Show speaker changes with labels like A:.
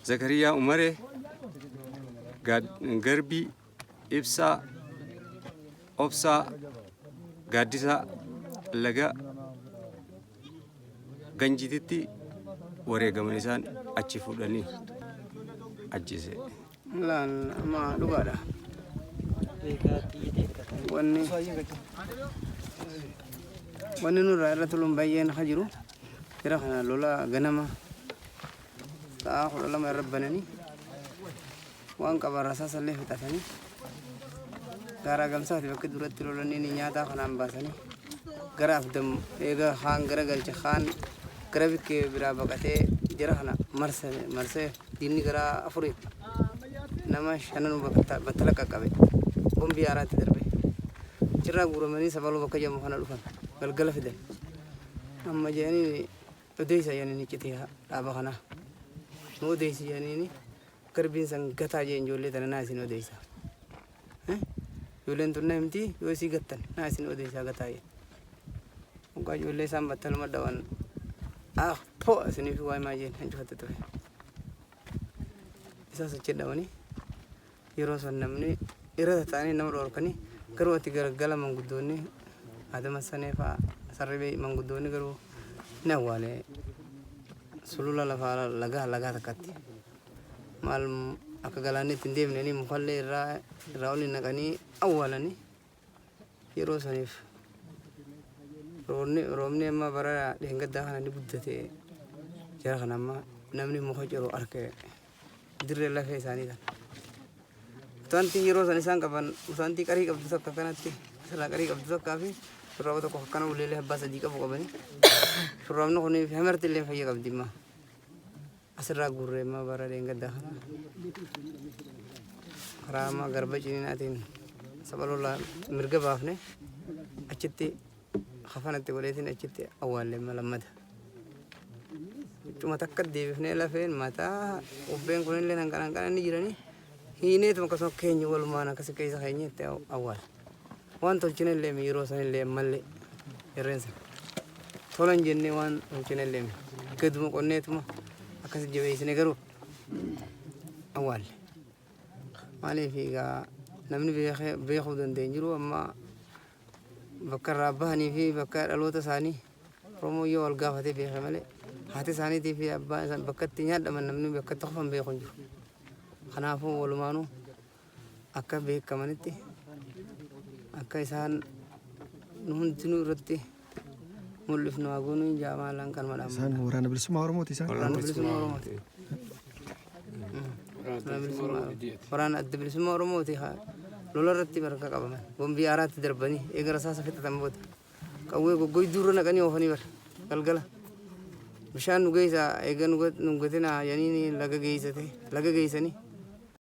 A: Zakariyaa Umaree, Garbii, Ibsaa, Obsaa, Gaaddisaa laga Ganjiititti wareegaman isaan achi fuudhanii ajjeese.
B: Laal amma dhugaadha. Wanni wanni nurraa irra toluun baay'een ka jiru jara kana lola ganama sa'a 12 irra bananii waan qaban rasaasallee fixatanii gaaraa gamsaati bakki duratti lolanii ni nyaataa kanaan baasanii gara afdam eega kaan gara galche kaan gara bikkee biraa baqatee jara kana marse marsee diinni gara afuriin nama shananu battala qaqqabe bombii haaraatti darbe achirraa guuramanii sabaluu bakka jedhamu kana dhufan galgala fidan amma jedhanii odeessa jedhanii iccitii dhaaba kanaa nu odeessi jedhanii Garbiin san gataa jeen ijoollee tana naa isin odeeysa. Ijoolleen tun na himti yoo isii gattan naa isin odeeysaa gataa jeen. Hoggaa ijoollee isaan battaluma dhawan ah po isiniif waa himaa jeen hancufatte tufe. Isaas achi dhawanii yeroo san namni irra tataa'anii nama dhoorkanii garuu ati galgala manguddoonni Adama Sanee fa'a sarribee manguddoonni garuu ni awwaale sulula lafa lagaa lagaa takkatti. Maal akka galaanni itti hin deemne ni mukallee irraa irraa oli naqanii awwaalanii yeroo saniif roobni roobni amma bara dheengaddaa kana ni guddate jara kana amma namni muka ciru arke dirree lafee isaanii kana. Utaantii yeroo san isaan qaban utaantii qarii qabdu takka kanatti asirraa qarii qabdu takkaa fi shurraaba tokko akkana uleelee abbaa sadii qabu qabanii shurraabni kunii fi hamarti illee fayya qabdi imma asirraa guurree imma bara dheengaddaa kana karaa amma garba ciniinaatiin saba lolaa mirga baafne achitti kafanatti godheetiin achitti awwaalle imma lammata. Huccuma takka deebifnee lafeen mataa ubbeen kunillee hanqana hanqana inni jiranii hiineetuma akkasuma keenya walumaan akkasi keessa keenya itti awwaala. Waan tolchine illee mi yeroo san illee ammallee irreen sana. Tolan jennee waan tolchine illee mi gaduma qonneetuma akkasi jabeessine garuu awwaalle. Maaliif egaa namni beekuu danda'e hin jiru amma bakka irraa bahanii fi bakka dhaloota isaanii Oromoon yoo wal gaafatee beeke malee haati isaaniitii fi abbaan isaan bakka itti nyaadhaman namni bakka itti kufan beeku hin jiru. Kanaafuu walumaanuu akka beekamanitti akka isaan nu hundinuu irratti mul'ifnu haa goonuu hin jaa maalaan kanuma dhaamma.
C: Isaan waraana bilisummaa Oromooti isaan.
B: Waraana bilisummaa Oromooti. Waraana adda bilisummaa Oromooti lola irratti barka qabaman bombii aaraatti darbanii eega rasaasa fixatan booda. Qawwee goggoyduu irra naqanii oofanii bar galgala. Bishaan nu geessa eega nu gatinaa jedhanii laga geessate laga geessanii.